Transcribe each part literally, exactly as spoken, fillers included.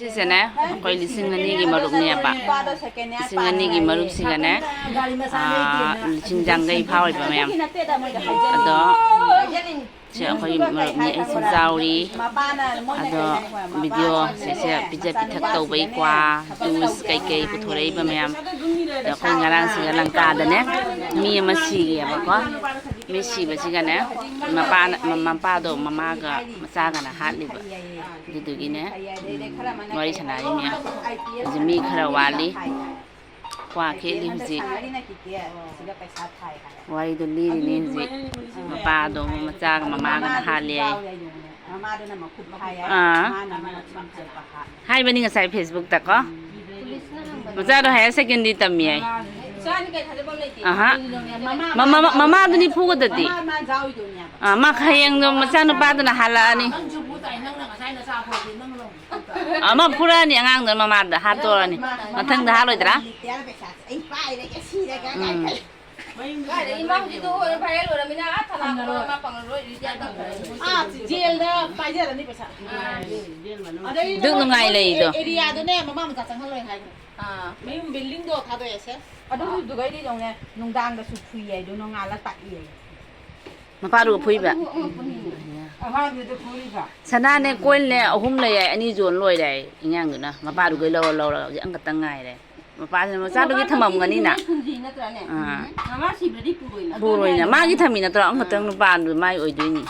ꯁꯤꯁꯦꯅꯦ, ꯑꯩꯈꯣꯏ ꯂꯤꯁꯤꯡ ꯑꯅꯤꯒꯤ ꯃꯔꯨꯞꯅꯦꯕ꯫ ꯂꯤꯁꯤꯡ ꯑꯅꯤꯒꯤ ꯃꯔꯨꯞꯁꯤꯒꯅꯦ, ꯑꯥ, ꯂꯤꯁꯤꯡ ꯌꯥꯡꯈꯩ ꯐꯥꯎꯔꯤꯕ ꯃꯌꯥꯝ꯫ ꯑꯗꯣ ꯁꯤ ꯑꯩꯈꯣꯏ ꯃꯔꯨꯞꯅꯤ, ꯑꯩꯁꯨ ꯌꯥꯎꯔꯤ꯫ ꯑꯗꯣ ꯚꯤꯗꯤꯑꯣ ꯁꯤꯁꯦ ꯄꯤꯖ ꯄꯤꯊꯛ ꯇꯧꯕꯩ ꯀ꯭ꯋꯥ, ꯖꯨꯁ ꯀꯩꯀꯩ ꯄꯨꯊꯣꯔꯛꯏꯕ ꯃꯌꯥꯝ꯫ ꯑꯗꯣ ꯑꯩꯈꯣꯏ ꯉꯔꯥꯡꯁꯤꯒ ꯂꯪꯀꯥꯗꯅꯦ ꯃꯤ ꯑꯃ ꯁꯤꯔꯤꯑꯕꯀꯣ꯫ ꯃꯤ ꯁꯤꯕꯁꯤꯒꯅꯦ ꯃꯄꯥꯅ, ꯃꯄꯥꯗꯣ ꯃꯃꯥꯒ ꯃꯆꯥꯒꯅ ꯍꯥꯠꯂꯤꯕ꯫ ꯑꯗꯨꯗꯨꯒꯤꯅꯦ, ꯎꯝ, ꯋꯥꯔꯤ ꯁꯥꯟꯅꯔꯤ ꯃꯌꯥꯝ꯫ ꯍꯧꯖꯤꯛ ꯃꯤ ꯈꯔ ꯋꯥꯠꯂꯤ꯫ ꯀ꯭ꯋꯥ ꯈꯦꯠꯂꯤ ꯍꯧꯖꯤꯛ꯫ ꯋꯥꯔꯤꯗꯣ ꯂꯤꯔꯤꯅꯦ ꯍꯧꯖꯤꯛ꯫ ꯃꯄꯥꯗꯣ ꯃꯆꯥꯒ ꯃꯃꯥꯒꯅ ꯍꯥꯠꯂꯦ ꯍꯥꯏ꯫ ꯑꯥ꯫ ꯍꯥꯏꯕꯅꯤ ꯉꯁꯥꯏ Facebook-ꯇ ꯀꯣ꯫ ꯃꯆꯥꯗꯣ higher secondary ꯇꯝꯃꯤ ꯍꯥꯏ꯫ ꯑꯍꯥ꯫ ꯃꯃꯥ-, ꯃꯃꯥꯗꯨꯅꯤ ꯐꯨꯒꯗꯗꯤ꯫ ꯑꯥ, ꯃꯥ ꯍꯌꯦꯡꯗꯣ ꯃꯆꯥꯅꯨꯄꯥꯗꯨꯅ ꯍꯥꯜꯂꯛꯑꯅꯤ꯫ ꯑꯃ ꯐꯨꯔꯛꯑꯅꯤ ꯑꯉꯥꯡꯗꯨꯅ ꯃꯃꯥꯗ ꯍꯥꯠꯇꯣꯔꯅꯤ꯫ ꯃꯊꯪꯗ ꯍꯥꯠꯂꯣꯏꯗ꯭ꯔꯥ? ꯎꯝ꯫ ꯀꯥꯏꯗꯩ ꯏꯃꯥ ꯍꯧꯖꯤꯛꯇꯣ ꯑꯣꯏꯔ viral ꯑꯣꯏꯔꯃꯤꯅ ꯑꯥ ꯊꯅꯥ ꯀꯣꯂꯣꯟ ꯃꯥ ꯄꯪꯉꯔꯣꯏ, retire ꯇꯧꯈ꯭ꯔꯅꯤ꯫ ꯑꯥ, ꯖꯦꯜꯗ ꯄꯥꯏꯖꯔꯅꯤ ꯄꯩꯁꯥ꯫ ꯑꯥ꯫ ꯑꯗꯩ ꯑꯗꯨ ꯅꯨꯡꯉꯥꯏ ꯂꯩꯗꯣ꯫ Area-ꯗꯅꯦ ꯃꯃꯥ ꯃꯆꯥ ꯆꯪꯍꯜꯂꯣꯏ ꯍꯥꯏꯈ꯭ꯔꯦ꯫ ꯑꯥ꯫ ꯃꯌꯨꯝ building-ꯗꯣ ꯊꯥꯗꯣꯛꯑꯦ ꯁꯦ꯫ ꯑꯗꯨꯗꯨꯒꯩꯗꯤ ꯌꯦꯡꯉꯨꯅꯦ, ꯅꯨꯡꯗꯥꯡꯗꯁꯨ ꯐꯨꯏ ꯍꯥꯏꯗꯣ, ꯅꯣꯡꯉꯥꯜꯂ ꯇꯥꯛꯏ ꯍꯥꯏ꯫ ꯃꯄꯥꯗꯨꯒ ꯐꯨꯏꯕ? ꯑꯗꯨ ꯑꯉꯛꯄꯅꯤ꯫ ꯑꯉꯥꯡꯗꯨꯗ ꯐꯨꯔꯤꯕ? ꯁꯅꯥꯅꯦ, coin-ꯅꯦ ꯑꯍꯨꯝ ꯂꯩ ꯍꯥꯏ, ꯑꯅꯤ ꯌꯣꯟ ꯂꯣꯏꯔꯦ ꯍꯥꯏ ꯑꯉꯥꯡꯗꯨꯅ꯫ ꯃꯄꯥꯗꯨꯒꯩ ꯂꯧꯔ ꯂꯧꯔ ꯍꯧꯖꯤꯛ ꯑꯃꯈꯛꯇꯪ ꯉꯥꯏꯔꯦ꯫ ꯃꯄꯥꯁꯤꯅ ꯃꯆꯥꯗꯨꯒꯤ ꯊꯝꯃꯝꯒꯅꯤꯅ꯫ ꯃꯄꯥ ꯁꯤꯕꯗꯤ ꯄꯨꯔꯣꯏ ꯅꯠꯇ꯭ꯔꯅꯦ? ꯑꯥ꯫ ꯃꯃꯥ ꯁꯤꯕꯗꯤ ꯄꯨꯔꯣꯏꯅ꯫ ꯄꯨꯔꯣꯏꯅ꯫ ꯃꯥꯒꯤ ꯊꯝꯃꯤ ꯅꯠꯇ꯭ꯔꯣ? ꯑꯃꯈꯛꯇꯪ ꯑꯥ꯫ ꯅꯨꯄꯥꯗꯨ ꯃꯥꯏ ꯑꯣꯏꯗꯣꯏꯅꯤ꯫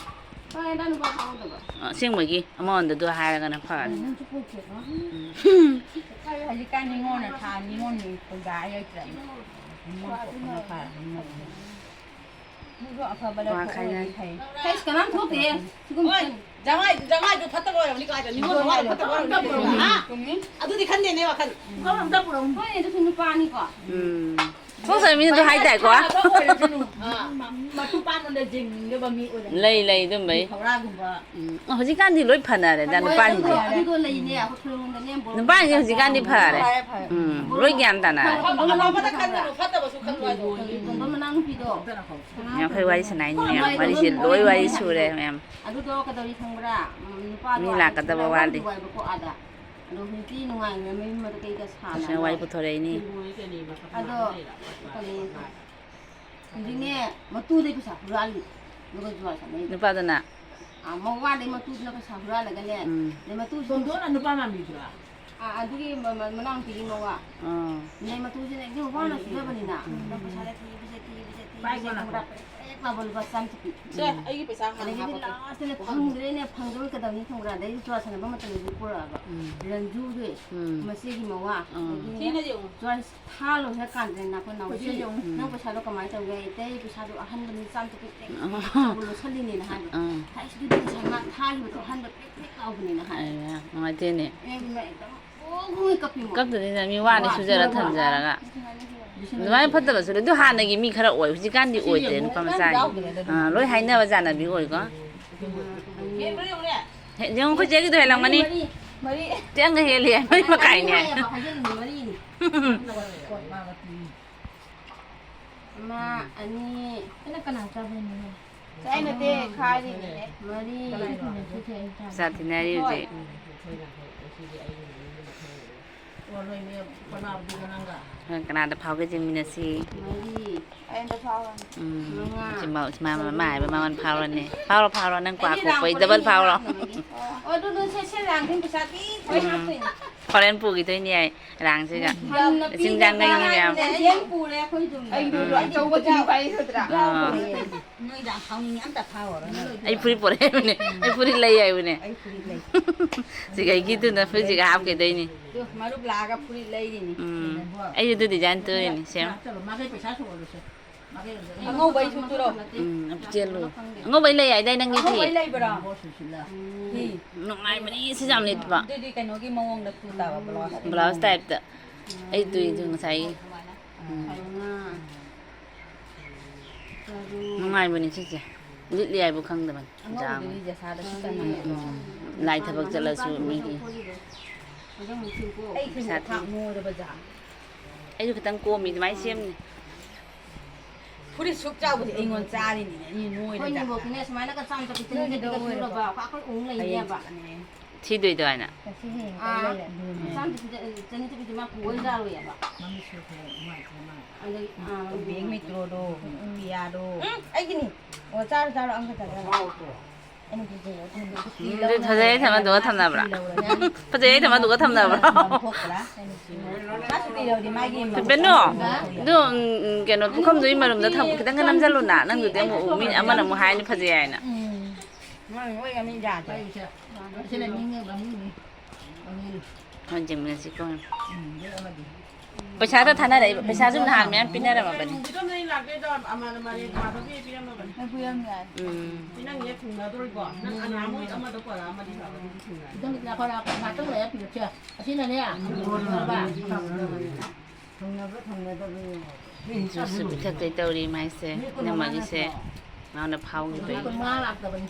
ꯍꯣꯏ, ꯑꯗ ꯅꯨꯄꯥ ꯐꯥꯎꯗꯕ꯫ ꯑ, ꯑꯁꯦꯡꯕꯒꯤ ꯑꯃꯔꯣꯝꯗꯗꯣ ꯍꯥꯏꯔꯒꯅ ꯐꯔꯦ꯫ ꯎꯝ, ꯅꯪꯁꯨ ꯄꯨꯔꯛꯀꯦꯀꯣ꯫ ꯎꯝ꯫ ꯍꯧꯖꯤꯛꯀꯥꯟ ꯅꯤꯉꯣꯜꯅ ꯊꯥ ꯅꯤꯉꯣꯜ ꯅꯨꯃꯤꯠ ꯈꯨꯟꯗꯥ ꯂꯩꯇ꯭ꯔꯕꯅꯤ꯫ ꯅꯤꯉꯣꯜ ꯄꯣꯛꯄꯅ ꯐꯔꯕꯅꯤ꯫ ꯅꯪꯁꯨ ꯑꯐꯕ ꯋꯥ ꯂꯧꯊꯣꯛꯑꯣ ꯈꯥꯏꯅ꯫ ꯐꯩ꯫ ꯍꯩꯁ, ꯀꯅꯥꯝ ꯊꯣꯛꯇꯦꯍꯦ꯫ ꯁꯤꯒꯨꯝꯕ ꯍꯣꯏ, ꯖꯃꯥꯏ-, ꯖꯃꯥꯏꯗꯨ ꯐꯠꯇꯕ ꯑꯣꯏꯔꯝꯅꯤ, ꯀꯥꯏꯗ ꯅꯤꯉꯣꯜ ꯖꯃꯥꯏꯗꯨ ꯐꯠꯇꯕ ꯑꯣꯏꯔꯝꯅꯤ꯫ ꯍꯥ? ꯆꯨꯝꯃꯤ꯫ ꯑꯗꯨꯗꯤ ꯈꯟꯗꯦꯅꯦ ꯋꯥꯈꯜ꯫ ꯄꯨꯈꯝ ꯑꯝꯇ ꯄꯨꯔꯛꯎ꯫ ꯍꯣꯏ, ꯑꯗꯨꯁꯨ ꯅꯨꯄꯥꯅꯤꯀꯣ꯫ ꯎꯝ꯫ ꯁꯣꯝ ꯁꯥꯏ ꯃꯤꯅꯁꯨ ꯍꯥꯏꯇꯥꯏꯀꯣ? ꯑꯥ, ꯃ-, ꯃꯇꯨ ꯄꯥꯟꯕꯗ ꯌꯦꯡꯅꯤꯡꯗꯕ ꯃꯤ ꯑꯣꯏꯔꯝꯅꯤ꯫ ꯂꯩ, ꯂꯩ, ꯑꯗꯨꯝꯕꯩ꯫ ꯐꯧꯔꯥꯒꯨꯝꯕ꯫ ꯎꯝ, ꯍꯧꯖꯤꯛꯀꯥꯟꯗꯤ ꯂꯣꯏ ꯐꯅꯔꯦꯗ, ꯍꯣꯏ, ꯅꯨꯄꯥꯁꯤꯡꯁꯦ꯫ ꯑꯗꯨꯗꯣ, ꯑꯗꯨꯗꯣ ꯂꯩꯅꯦ, ꯑꯩꯈꯣꯏ ꯈꯨꯂꯪꯗꯅꯦ, ꯕꯣꯔꯣ ꯅꯨꯄꯥꯁꯤꯡꯁꯦ ꯍꯧꯖꯤꯛꯀꯥꯟꯗꯤ ꯐꯔꯦ꯫ ꯐꯔꯦ, ꯐꯔꯦ꯫ ꯎꯝ, ꯂꯣꯏ ꯒ꯭ꯌꯥꯟ ꯇꯥꯅꯔꯦ꯫ ꯑꯐꯕ-, ꯑꯐꯕꯗ ꯈꯟꯒꯅꯨ, ꯐꯠꯇꯕꯁꯨ ꯈꯟꯂꯨ ꯍꯥꯏꯗꯣ꯫ ꯇꯣꯟꯗꯣꯟ ꯃꯅꯥꯎꯅꯨꯄꯤꯗꯣ꯫ ꯃꯌꯥꯝ ꯑꯩꯈꯣꯏ ꯋꯥꯔꯤ ꯁꯥꯟꯅꯩꯅꯦ, ꯃꯌꯥꯝ꯫ ꯋꯥꯔꯤꯁꯦ ꯂꯣꯏ ꯋꯥꯔꯤ ꯁꯨꯔꯦ, ꯃꯌꯥꯝ꯫ ꯑꯗꯨꯗꯣ ꯀꯩꯗꯧꯔꯤ ꯈꯪꯕ꯭ꯔꯥ? ꯎꯝ, ꯅꯨꯄꯥꯗꯣ ꯃꯤ ꯂꯥꯛꯀꯗꯕ ꯋꯥꯠꯂꯤ꯫ ꯂꯧꯔꯨꯕ ꯍꯥꯏꯕꯀꯣ ꯑꯥꯗ꯫ ꯑꯗꯣ ꯍꯧꯖꯤꯛꯇꯤ ꯅꯨꯡꯉꯥꯏꯅ ꯃꯌꯨꯝ ꯃꯀꯩꯒ ꯁꯥꯟꯅ ꯇꯁꯦꯡꯅ ꯋꯥꯔꯤ ꯄꯨꯊꯣꯔꯛꯏꯅꯤ꯫ ꯑꯗꯣ ꯀꯔꯤ, ꯍꯧꯖꯤꯛꯅꯦ, ꯃꯇꯨꯗꯩ ꯄꯩꯁꯥ ꯍꯨꯔꯥꯜꯂꯤ, ꯑꯗꯨꯒ ꯖꯨꯋꯥꯔ ꯁꯥꯟꯅꯩ꯫ ꯅꯨꯄꯥꯗꯨꯅ? ꯑꯥ, ꯃꯋꯥꯗꯩ ꯃꯇꯨꯗꯨꯅ ꯄꯩꯁꯥ ꯍꯨꯔꯥꯜꯂꯒꯅꯦ, ꯎꯝ꯫ ꯑꯗꯩ ꯃꯇꯨꯁꯨ ꯇꯣꯟꯗꯣꯟꯅ ꯅꯨꯄꯥ ꯃꯥꯟꯕꯤꯗꯨꯔꯥ? ꯑꯥ, ꯑꯗꯨꯒꯤ ꯃ-, ꯃ-, ꯃꯅꯥꯎꯅꯨꯄꯤꯒꯤ ꯃꯋꯥ꯫ ꯑꯥ꯫ ꯑꯗꯩ ꯃꯇꯨꯁꯤꯅ ꯑꯩꯗꯤ ꯋꯥꯅ ꯁꯨꯖꯕꯅꯤꯅ꯫ ꯎꯝ꯫ ꯑꯗꯣ ꯄꯩꯁꯥꯗ ꯊꯤꯕꯁꯦ, ꯊꯤꯕꯁꯦ, ꯊꯤꯕꯁꯦ, ꯄꯥꯏꯈꯣꯅ꯫ ꯈꯪꯕ꯭ꯔꯥ? ꯄ꯭ꯔꯦꯛ ꯄ꯭ꯔꯦꯛ ꯂꯥꯎꯕ ꯂꯨꯄꯥ ꯆꯥꯝ ꯆꯠꯄꯤ꯫ ꯁꯦ, ꯑꯩꯒꯤ ꯄꯩꯁꯥ ꯍꯥꯟꯅ ꯑꯗꯒꯤꯗꯤ ꯍꯥꯞꯄꯛꯀꯦ꯫ ꯂꯥꯁꯇꯅꯦ ꯐꯪꯗ꯭ꯔꯦꯅꯦ, ꯐꯪꯗ꯭ꯔꯦ ꯀꯩꯗꯧꯅꯤ ꯈꯪꯕ꯭ꯔꯥ? ꯑꯗꯩꯗꯤ ꯖꯨꯋꯥꯔ ꯁꯥꯟꯅꯕ ꯃꯇꯝꯗꯁꯨ ꯄꯨꯔꯛꯑꯕ꯫ ꯎꯝ꯫ ꯔꯟꯖꯨꯒꯤ ꯎꯝ꯫ ꯃꯆꯦꯒꯤ ꯃꯋꯥ꯫ ꯎꯝ꯫ ꯑꯗꯒꯤ ꯊꯤꯅ ꯌꯦꯡꯉꯨ꯫ ꯖꯨꯋꯥꯔ ꯊꯥ ꯂꯣꯏꯈ꯭ꯔ ꯀꯥꯟꯗ ꯅꯈꯣꯏ ꯅꯥꯎꯁꯤ, ꯀꯣꯏꯆꯦ ꯌꯦꯡꯉꯨ꯫ "ꯅꯪ ꯄꯩꯁꯥꯗꯣ ꯀꯃꯥꯏꯅ ꯇꯧꯒꯦ?" "ꯏꯇꯩ, ꯄꯩꯁꯥꯗꯣ ꯑꯍꯟꯕꯅꯤ, ꯆꯥꯝ ꯆꯠꯄꯤ ꯄ꯭ꯔꯦꯛ ꯄ꯭ꯔꯦꯛ ꯇꯧꯕ ꯂꯣꯠꯁꯜꯂꯤꯅꯦꯅ" ꯍꯥꯏꯕ꯫ ꯑꯥ꯫ "ꯍꯥꯏꯁ, ꯑꯗꯨꯗꯤ ꯉꯁꯥꯏ ꯃꯥ ꯊꯥꯈꯤꯕꯗꯣ ꯑꯍꯟꯕ ꯄ꯭ꯔꯦꯛ ꯄ꯭ꯔꯦꯛ ꯂꯥꯎꯕꯅꯦꯅ" ꯍꯥꯏ꯫ ꯑꯦ, ꯅꯨꯡꯉꯥꯏꯇꯦꯅꯦ꯫ ꯑꯦ, ꯏꯃꯥ, ꯑꯦꯛꯗꯝ ꯄꯣꯛ ꯉꯣꯏ ꯀꯞꯄꯤꯃꯣ꯫ ꯀꯞꯇꯗꯤ ꯅꯪ ꯃꯤ ꯋꯥꯅ ꯋꯥ, ꯁꯨꯖꯔ ꯋꯥ, ꯊꯝꯖꯔꯒ꯫ ꯑꯗꯨꯃꯥꯏꯅ ꯐꯠꯇꯕꯁꯨ ꯂꯩ꯫ ꯑꯗꯨ ꯍꯥꯟꯅꯒꯤ ꯃꯤ ꯈꯔ ꯑꯣꯏ, ꯍꯧꯖꯤꯛꯀꯥꯟꯗꯤ ꯑꯣꯏꯗ꯭ꯔꯦ ꯅꯨꯄꯥ ꯃꯆꯥ꯫ ꯑꯥ, ꯂꯣꯏ ꯍꯥꯏꯅꯕ ꯆꯥꯟꯅꯕꯤ ꯑꯣꯏꯀꯣ꯫ ꯌꯦꯡꯉꯨ, ꯑꯩꯈꯣꯏ ꯆꯦꯒꯤꯗꯣ ꯍꯦꯜꯂꯝꯒꯅꯤ꯫ ꯃꯔꯤ, ꯃꯔꯤ꯫ ꯈꯤꯇꯪꯒ ꯍꯦꯜꯂꯤ ꯍꯥꯏ, ꯃꯔꯤ ꯃꯈꯥꯏꯅꯦ꯫ ꯍꯥꯏꯌꯦꯕ, ꯍꯥꯏꯖꯜꯂꯤꯅꯦ, ꯃꯔꯤꯅꯤ꯫ ꯑꯃ, ꯑꯅꯤ꯫ ꯑꯩꯅ ꯀꯅꯥ ꯆꯥꯗꯣꯏꯅꯣ? ꯆꯥꯏ ꯅꯠꯇꯦ, ꯈꯥꯏꯔꯤꯅꯦ꯫ ꯃꯔꯤ꯫ ꯄꯩꯁꯥ ꯊꯤꯟꯅꯔꯤ ꯍꯧꯖꯤꯛ꯫ ꯍꯣꯏ꯫ ꯀꯅꯥꯗ ꯐꯥꯎꯒꯦ ꯌꯦꯡꯃꯤꯟꯅꯁꯤ꯫ ꯃꯔꯤ꯫ ꯑꯩ ꯑꯝꯇ ꯐꯥꯎꯔꯣꯅꯦ꯫ ꯎꯝ꯫ ꯃꯉꯥ꯫ ꯁꯤ ꯃꯥ-, ꯁꯤ ꯃꯥ-, ꯃꯥ ꯍꯥꯏꯕ ꯃꯉꯣꯟꯗ ꯐꯥꯎꯔꯅꯤ꯫ ꯐꯥꯎꯔꯣ, ꯐꯥꯎꯔꯣ, ꯅꯪ ꯀ꯭ꯋꯥ ꯑꯩꯗꯤ ꯔꯥꯎꯟ ꯈꯣꯛꯄꯩ ꯗꯕꯜ ꯃꯔꯤ ꯐꯥꯎꯔꯣ꯫ ꯂꯥꯛꯅꯕꯒꯤ꯫ ꯑꯣ, ꯑꯗꯨ, ꯑꯗꯨ ꯁꯦ, ꯁꯦ, ꯔꯥꯎꯟꯒꯤ ꯄꯩꯁꯥ ꯄꯤ, ꯊꯣꯏ ꯎꯝ꯫ ꯍꯥꯞꯇꯣꯏꯅꯦ꯫ ꯍꯣꯔꯦꯟ ꯄꯨꯈꯤꯗꯣꯏꯅꯤ ꯑꯩ ꯔꯥꯡꯁꯤꯒ꯫ ꯍꯟꯅ ꯂꯤꯁꯤꯡ ꯄꯤꯒꯦ ꯌꯥꯡꯈꯩꯒꯤ ꯃꯌꯥꯝ꯫ ꯍꯥꯏꯔꯤꯅꯦ, ꯑꯩ ꯄꯨꯔꯦ ꯑꯩꯈꯣꯏ ꯌꯨꯝꯗ꯫ ꯑꯩꯗꯣ ꯑꯆꯧꯕ ꯊꯤꯕꯤ ꯄꯥꯏ ꯅꯠꯇ꯭ꯔꯥ? ꯑꯥ꯫ ꯅꯣꯏꯗ ꯐꯥꯎꯅꯤꯡꯉꯦ, ꯑꯝꯇ ꯐꯥꯎꯔꯣ꯫ ꯑꯩ ꯐꯨꯔꯤꯠ ꯄꯣꯔꯛꯑꯦ ꯍꯥꯏꯕꯅꯦ꯫ ꯑꯩ ꯐꯨꯔꯤꯠ ꯂꯩ ꯍꯥꯏꯕꯅꯦ꯫ ꯑꯩ ꯐꯨꯔꯤꯠ ꯂꯩ꯫ ꯁꯤꯒ ꯑꯩꯒꯤꯗꯨꯅ ꯐꯨꯔꯤꯠꯁꯤꯒ ꯍꯥꯞꯀꯗꯣꯏꯅꯤ꯫ ꯑꯗꯨ ꯃꯔꯨꯞ ꯂꯥꯛꯑꯒ ꯐꯨꯔꯤꯠ ꯂꯩꯔꯤꯅꯤ꯫ ꯎꯝ꯫ ꯑꯩꯁꯨ ꯑꯗꯨ ꯗꯤꯖꯥꯏꯟ ꯇꯧꯔꯤꯅꯤ, ꯁꯦꯝ꯫ ꯂꯥꯛꯆꯔꯣ, ꯃꯥꯒꯤ ꯄꯩꯁꯥ ꯁꯨꯍꯜꯂꯨꯁꯦ꯫ ꯃꯥꯒꯤ ꯑꯗꯨꯗ ꯑꯉꯧꯕꯩꯁꯨ ꯄꯨꯔꯛꯑꯣ꯫ ꯎꯝ, ꯆꯦꯜꯂꯨ꯫ ꯑꯉꯧꯕꯩ ꯂꯩ ꯍꯥꯏꯗꯥꯏ ꯅꯪꯒꯤ ꯐꯤ? ꯑꯉꯧꯕꯩ ꯂꯩꯕ꯭ꯔꯣ? ꯐꯤ꯫ ꯅꯨꯡꯉꯥꯏꯕꯅꯤ ꯁꯤ ꯌꯥꯝ ꯂꯤꯠꯄ꯫ ꯑꯗꯨꯗꯤ ꯀꯩꯅꯣꯒꯤ ꯃꯑꯣꯡꯗ ꯇꯨ ꯇꯥꯕ ꯕ꯭ꯂꯥꯎꯁ꯫ ꯕ꯭ꯂꯥꯎꯁ ꯇꯥꯏꯞꯇ꯫ ꯑꯩ ꯇꯨꯏꯗꯨ ꯉꯁꯥꯏꯒꯤ꯫ ꯎꯝ꯫ ꯃꯉꯥ꯫ ꯇꯔꯨꯛ꯫ ꯅꯨꯡꯉꯥꯏꯕꯅꯤ ꯁꯤꯁꯦ꯫ ꯂꯤꯠꯂꯤ ꯍꯥꯏꯕꯨ ꯈꯪꯗꯕꯅꯤ꯫ ꯑꯉꯧꯕꯗꯨꯗꯤ ꯖꯁꯥꯗꯁꯨ ꯆꯟꯅꯩ꯫ ꯎꯝ꯫ ꯂꯥꯏ ꯊꯕꯛ ꯆꯠꯂꯁꯨ ꯃꯤꯒꯤ꯫ ꯑꯩ ꯈꯪꯗꯦ, ꯄꯩꯁꯥ ꯊꯥꯛ ꯅꯣꯏꯔꯕ ꯖꯥꯠ꯫ ꯑꯩꯁꯨ ꯈꯤꯇꯪ ꯀꯣꯝꯃꯤ ꯑꯗꯨꯃꯥꯏꯅ ꯁꯦꯝꯅꯤ꯫ ꯐꯨꯔꯤꯠ ꯁꯨꯛ ꯆꯥꯎꯕꯗꯤ ꯑꯩꯉꯣꯟꯗ ꯆꯥꯔꯤꯅꯤꯅꯦ, ꯑꯩ ꯅꯣꯏꯔ ꯑꯩꯈꯣꯏ ꯖꯥꯠ꯫ ꯅꯤꯡꯕꯣꯛꯇꯤꯅꯦ ꯁꯨꯃꯥꯏꯅꯒ ꯆꯥꯝ ꯆꯠꯄꯤ ꯆꯠꯅꯤꯡꯉꯗꯤ ꯅꯣꯏꯒꯤꯗꯣ ꯀꯩꯁꯨ ꯑꯣꯏꯔꯕꯣ? ꯂꯨꯔꯕ? ꯑꯩꯈꯣꯏ ꯎꯪ ꯂꯩꯅꯦꯕ꯫ ꯍꯌꯦꯡ ꯆꯠꯂꯅꯤ꯫ ꯊꯤꯗꯣꯏꯗꯣ ꯍꯥꯏꯅ꯫ ꯉꯁꯤ ꯍꯌꯦꯡ ꯇꯧ ꯑꯥ, ꯂꯩꯔꯦ꯫ ꯆꯥꯝ ꯆꯅꯤ ꯆꯠꯄꯤꯗꯤ ꯃꯥ ꯄꯨꯕ ꯑꯣꯏꯅ ꯌꯥꯔꯣꯏꯌꯦꯕ꯫ ꯃꯃꯤꯠꯁꯨ ꯈꯔ ꯅꯨꯡꯉꯥꯏꯇꯕ ꯃꯥꯜꯂꯦ꯫ ꯑꯗꯩ, ꯑꯥ, ꯕꯦꯡ ꯃꯤꯇ꯭ꯔꯣꯗꯣ, ꯄꯤꯌꯥꯗꯣ꯫ ꯎꯝ, ꯑꯩꯒꯤꯅꯤ꯫ ꯑꯣ, ꯆꯥꯔꯣ, ꯆꯥꯔꯣ, ꯑꯝꯈꯛ ꯆꯥꯖꯔꯣ꯫ ꯑꯩꯅ ꯄꯤꯖꯩꯌꯦ꯫ ꯎꯝ, ꯐꯖꯩ ꯊꯝꯃ ꯑꯗꯨꯒ ꯊꯝꯅꯕ꯭ꯔꯣ? ꯐꯖꯩ ꯊꯝꯃ ꯑꯗꯨꯒ ꯊꯝꯅꯕ꯭ꯔꯣ? ꯃꯥ ꯁꯨꯇꯤ ꯂꯧꯔꯗꯤ ꯃꯥꯒꯤ ꯕꯦꯅꯨ, ꯑꯗꯨ, ꯎꯝ, ꯎꯝ, ꯀꯩꯅꯣ, ꯄꯨꯈꯝꯗꯨꯒꯤ ꯃꯔꯨꯝꯗ ꯊꯝ-, ꯈꯤꯇꯪꯒ ꯅꯝꯁꯤꯜꯂꯨꯅ꯫ ꯅꯪꯗꯨꯗꯤ ꯑꯃꯨꯛ ꯃꯤ ꯑꯃꯅ ꯑꯃꯨꯛ ꯍꯥꯏꯅꯤ ꯐꯖꯩ ꯍꯥꯏꯅ꯫ ꯎꯝ꯫ ꯃꯥꯅ ꯃꯣꯏ ꯑꯅꯤ ꯌꯥꯗꯦ꯫ ꯑꯁꯤꯅ ꯃꯤꯅꯦ, ꯃꯃꯤꯡꯅꯤ꯫ ꯃꯃꯤꯡ꯫ ꯍꯣꯏ, ꯌꯦꯡꯃꯤꯟꯅꯁꯤꯀꯣ꯫ ꯎꯝ, ꯑꯗꯩ ꯑꯃꯗꯤ꯫ ꯄꯩꯁꯥꯗꯣ ꯊꯥꯅꯔꯛꯏꯕ꯫ ꯄꯩꯁꯥꯁꯨ ꯅꯍꯥꯟ ꯃꯌꯥꯝ ꯄꯤꯅꯔꯝꯃꯕꯅꯤ꯫ ꯅꯨꯡꯗꯤꯗꯣ ꯅꯣꯏ ꯂꯥꯛꯇꯣꯏꯗꯣ ꯑꯃ-, ꯃꯥꯂꯦꯝ ꯊꯥꯗꯣꯛꯄꯤ ꯄꯤꯔꯝꯃꯕꯅꯤ꯫ ꯅꯪ ꯄꯤꯔꯝꯃꯦ꯫ ꯎꯝ꯫ ꯁꯤ ꯅꯪ ꯍꯦꯛ ꯊꯨꯡꯅꯗꯣꯔꯤꯀꯣ꯫ ꯅꯪ ꯑꯅꯥ ꯃꯣꯏ ꯑꯃꯗꯣ ꯄꯣꯔꯛꯑꯃꯗꯤ ꯐꯕ, ꯑꯗꯨꯗꯤ ꯊꯨꯡꯅꯔꯅꯤ꯫ ꯉꯥꯏꯈꯣ, ꯉꯥꯏꯈꯣ, ꯉꯥꯛꯇꯪ ꯂꯩꯔ ꯄꯤꯔꯛꯀꯦ꯫ ꯑꯁꯤꯅꯅꯦ, ꯊꯨꯡꯅꯕ꯫ ꯊꯨꯡꯅꯕ ꯊꯨꯡꯅꯗꯕ ꯌꯦꯡꯉꯣ꯫ ꯖꯨꯁꯁꯨ ꯄꯤꯊꯛꯇꯣꯏ ꯇꯧꯔꯤ ꯃꯥꯏꯁꯦ꯫ ꯏꯅꯝꯃꯒꯤꯁꯦ ꯃꯥꯅ ꯐꯥꯎꯈꯤꯕꯩ꯫ ꯀꯨꯟꯃꯉꯥ ꯂꯥꯛꯇꯕꯅꯤ꯫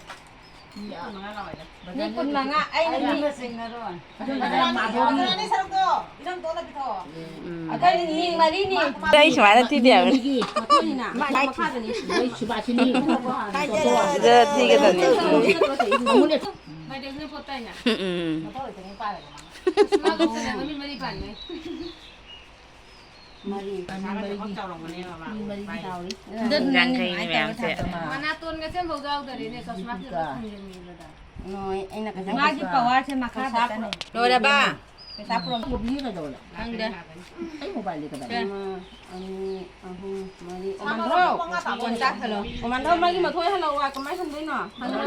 ꯃꯤ ꯀꯨꯟꯃꯉꯥ, ꯑꯩꯅ ꯃꯤ ꯑꯗꯨꯅ ꯃꯥꯗꯣꯔꯤ꯫ ꯑꯗꯨꯅ ꯁꯔꯨꯛꯇꯣ ꯏꯅꯝ ꯇꯣꯟꯗ ꯄꯤꯊꯣꯛꯑꯣ꯫ ꯎꯝ꯫ ꯑꯩꯈꯣꯏ ꯃꯤ ꯃꯔꯤꯅꯤ꯫ ꯑꯩ ꯁꯨꯃꯥꯏꯅ ꯊꯤꯗꯦ ꯍꯥꯏꯕꯅꯤ꯫ ꯃꯈꯣꯏꯅꯤꯅ ꯃꯥꯏ ꯃꯈꯥꯗꯅꯤ꯫ ꯑꯩ ꯁꯨꯕꯥꯁꯤꯅꯤ꯫ ꯁꯤꯗ ꯊꯤꯒꯗꯕꯅꯤ꯫ ꯑꯃꯨꯛꯅꯦ꯫ ꯃꯥꯏꯗꯁꯅ ꯄꯣꯠ ꯇꯥꯏꯅ꯫ ꯎꯝ꯫ ꯃꯥ ꯂꯧꯁꯜꯂꯦ, ꯃꯃꯤꯠ ꯃꯔꯤ ꯄꯥꯟꯒꯩ꯫ ꯃꯔꯤ꯫ ꯃꯤ ꯃꯔꯤꯒꯤ꯫ ꯃꯤ ꯃꯔꯤꯒꯤ꯫ ꯆꯥꯎꯔꯤ꯫ ꯌꯥꯡꯈꯩꯅꯤ ꯃꯌꯥꯝꯁꯦ꯫ ꯃꯅꯥꯇꯣꯟꯒꯁꯦ ꯑꯃꯐꯥꯎ ꯌꯥꯎꯗꯔꯦꯅꯦ, ꯆꯁꯃꯥꯁꯦ ꯂꯣꯏ ꯈꯨꯝꯖꯤꯟꯈꯤꯕꯗ꯫ ꯅꯣꯏ, ꯑꯩꯅ ꯀꯩꯁꯨ ꯃꯥꯒꯤ ꯄꯋꯥꯔꯁꯦ ꯃꯈꯥ ꯈꯛꯇꯅꯦ꯫ ꯂꯣꯏꯔꯕ? ꯄꯩꯁꯥ ꯄꯨꯔꯝ-, ꯀꯣꯕꯤ ꯀꯩꯗꯧꯔꯦ? ꯈꯪꯗꯦ꯫ ꯑꯩ ꯃꯣꯕꯥꯏꯜꯗꯤ ꯀꯗꯥꯏ? ꯑꯃ, ꯑꯅꯤ, ꯑꯍꯨꯝ, ꯃꯔꯤ꯫ ꯑꯣꯃꯥꯟꯗ꯭ꯔꯣ? ꯀꯣꯟ ꯆꯥꯛ ꯍꯜꯂꯣ꯫ ꯑꯣꯃꯥꯟꯗ꯭ꯔꯣ, ꯃꯥꯒꯤ ꯃꯊꯣꯏ ꯍꯜꯂꯣ꯫ ꯋꯥ ꯀꯃꯥꯏ ꯍꯟꯗꯣꯏꯅꯣ? ꯍꯜꯂꯣ꯫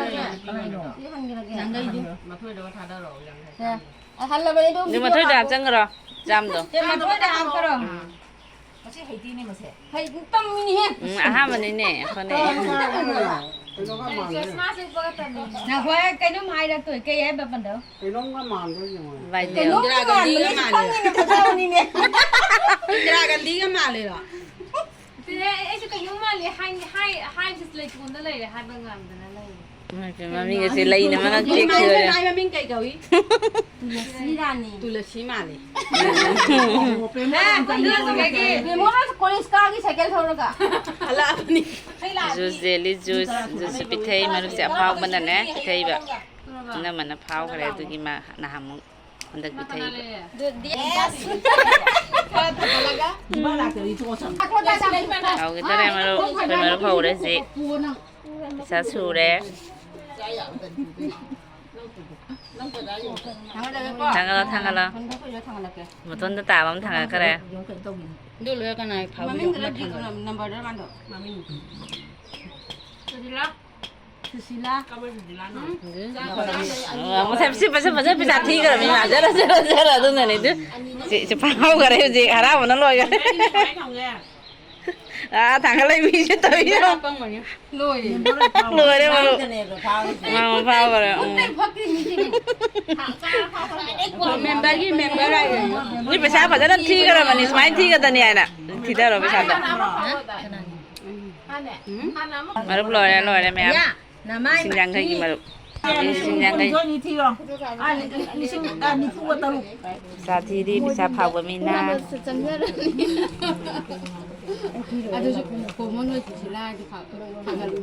ꯀꯃꯥꯏꯅꯣ? ꯁꯤ ꯍꯟꯈ꯭ꯔꯒꯦ꯫ ꯅꯪꯒꯩꯗꯤ꯫ ꯃꯊꯣꯏꯗꯣ ꯊꯥꯗꯔꯛꯑꯣ, ꯌꯥꯝ ꯍꯦ꯫ ꯑ, ꯍꯜꯂꯕꯅꯤ ꯑꯗꯨꯝ ꯑꯗꯨ ꯃꯊꯣꯏꯗꯣ ꯍꯥꯞꯆꯟꯈ꯭ꯔꯣ, ꯆꯥꯝꯗꯣ꯫ ꯁꯦ, ꯃꯊꯣꯏꯗ ꯍꯥꯞꯈ꯭ꯔꯣ꯫ ꯎꯝ꯫ ꯃꯁꯤ ꯍꯩꯇꯦꯅꯦ, ꯃꯁꯦ꯫ ꯍꯩ, ꯇꯝꯃꯤꯅꯦꯍꯦ꯫ ꯎꯝ, ꯑꯍꯥꯟꯕꯅꯤꯅꯦ, ꯑꯩꯈꯣꯏꯅ꯫ ꯀꯩꯅꯣꯒ ꯃꯥꯟꯒꯦ꯫ ꯉꯥꯏꯈꯣ, ꯀꯩꯅꯣꯝ ꯍꯥꯏꯔꯛꯇꯣꯏ꯫ ꯀꯩ ꯍꯥꯏꯕ ꯄꯟꯗꯧ? ꯀꯩꯅꯣꯝꯒ ꯃꯥꯟꯒꯦ ꯌꯦꯡꯉꯣ꯫ ꯚꯥꯏꯗꯦꯕ꯫ ꯀꯩꯅꯣꯝꯒ ꯃꯥꯟꯕꯅꯦ, ꯈꯪꯉꯤꯅꯦ, ꯐꯖꯕꯅꯤꯅꯦ꯫ ꯏꯟꯗꯤꯔꯥ ꯒꯥꯟꯙꯤꯒ ꯃꯥꯜꯂꯦꯕ꯫ ꯑꯗꯨꯅꯦ ꯑꯩꯁꯨ ꯀꯩꯅꯣꯝ ꯃꯥꯜꯂꯦ ꯍꯥꯏ-, ꯍꯥꯏ-, ꯍꯥꯏꯕꯁꯤ ꯂꯩꯇꯣꯟꯗ ꯂꯩꯔꯦ ꯍꯥꯏꯕ ꯉꯝꯗꯅ ꯂꯩꯔꯦ꯫ ꯏꯃꯥꯏ ꯄꯦꯝꯃ, ꯃꯃꯤꯡ ꯑꯁꯤ ꯂꯩꯅ ꯃꯉꯛ ꯃꯥꯏ ꯇꯦꯛꯈꯤꯗꯣꯔꯦ꯫ ꯃꯥꯏ ꯃꯃꯤꯡ ꯀꯩ ꯀꯧꯏ? ꯇꯨꯂꯁꯤ ꯔꯥꯅꯤ꯫ ꯇꯨꯂꯁꯤ ꯃꯥꯜꯂꯦ꯫ ꯕꯦꯝꯃ ꯀꯣꯂꯦꯖ ꯀꯥꯒꯤ ꯁꯥꯏꯀꯜ ꯊꯧꯔꯒ꯫ ꯍꯜꯂꯛꯑꯕꯅꯤ꯫ ꯖꯨꯁ, ꯖꯦꯂꯤ ꯖꯨꯁ, ꯖꯨꯁꯁꯨ ꯄꯤꯊꯛꯏ, ꯃꯔꯨꯞꯁꯦ ꯑꯐꯥꯎꯕꯅꯅꯦ ꯄꯤꯊꯛꯏꯕ꯫ ꯏꯅꯝꯃꯅ ꯐꯥꯎꯈ꯭ꯔꯦ, ꯑꯗꯨꯒꯤ ꯃꯥ ꯅꯍꯥꯟꯃꯨꯛ ꯍꯟꯗꯛ ꯄꯤꯊꯛꯏꯕ꯫ ꯍꯥꯎꯈꯤꯗꯣꯔꯦ ꯃꯔꯨꯞ, ꯑꯩꯈꯣꯏ ꯃꯔꯨꯞ ꯍꯧꯔꯦ ꯍꯧꯖꯤꯛ꯫ ꯄꯩꯁꯥ ꯁꯨꯔꯦ꯫ ꯊꯥꯡꯒꯠꯂꯣ, ꯊꯥꯡꯒꯠꯂꯣ꯫ ꯃꯇꯣꯟꯗ ꯇꯥꯕ ꯑꯃ ꯊꯥꯡꯒꯠꯈ꯭ꯔꯦ꯫ ꯑꯗꯨ ꯂꯣꯏꯔ ꯀꯅꯥꯏ ꯐꯥꯎꯕ ꯃꯃꯤꯡꯗꯨꯅ ꯌꯣꯛꯅ ꯊꯥꯡꯒꯠ- ꯅꯝꯕꯔꯗꯨꯅ ꯃꯥꯟꯗꯣ꯫ ꯃꯃꯤꯡ꯫ ꯁꯨꯁꯤꯂꯥ꯫ ꯁꯨꯁꯤꯂꯥ꯫ ꯉꯁꯥꯏ ꯁꯤ ꯐꯖ ꯐꯖ ꯄꯩꯁꯥ ꯊꯤꯈ꯭ꯔꯕꯅꯤ ꯃꯥ꯫ ꯆꯠꯂꯣ, ꯆꯠꯂꯣ, ꯆꯠꯂꯣ꯫ ꯑꯗꯨꯅꯅꯦ ꯑꯗꯨ꯫ ꯁꯤ, ꯁꯤ ꯐꯥꯍꯧꯈꯔꯦ ꯍꯧꯖꯤꯛ꯫ ꯍꯔꯥꯎꯕꯅ ꯂꯣꯏꯈꯔꯦ꯫ ꯑꯥ, ꯊꯥꯡꯒꯠꯂꯛꯏ ꯃꯤꯁꯦ ꯇꯧꯔꯤꯁꯦ꯫ ꯂꯣꯏꯔꯦ꯫ ꯂꯣꯏꯔꯦ, ꯃꯔꯨꯞ꯫ ꯃꯥ ꯐꯥꯎꯈꯔꯦ꯫ ꯎꯝ꯫ ꯃꯦꯝꯕꯔꯒꯤ ꯃꯦꯝꯕꯔ ꯍꯥꯏꯔꯦ꯫ ꯃꯤ ꯄꯩꯁꯥ ꯐꯖꯅ ꯊꯤꯈ꯭ꯔꯕꯅꯤ, ꯁꯨꯃꯥꯏꯅ ꯊꯤꯒꯗꯅꯤ ꯍꯥꯏꯅ꯫ ꯊꯤꯊꯔꯣ ꯄꯩꯁꯥꯗꯣ꯫ ꯃꯔꯨꯞ ꯂꯣꯏꯔꯦ, ꯂꯣꯏꯔꯦ ꯃꯌꯥꯝ꯫ ꯂꯤꯁꯤꯡ ꯌꯥꯡꯈꯩꯒꯤ ꯃꯔꯨꯞ꯫ ꯂꯤꯁꯤꯡ ꯌꯥꯡꯈꯩ꯫ ꯄꯩꯁꯥ ꯊꯤꯔꯤ, ꯄꯩꯁꯥ ꯐꯥꯎꯕ ꯃꯤꯅ꯫ ꯑꯗꯨꯁꯨ ꯀꯣꯃꯟ ꯑꯣꯏ ꯁꯨꯁꯤꯂꯥ ꯍꯥꯏꯗꯤ ꯐꯥꯎ-, ꯊꯥꯒꯠꯂꯨ꯫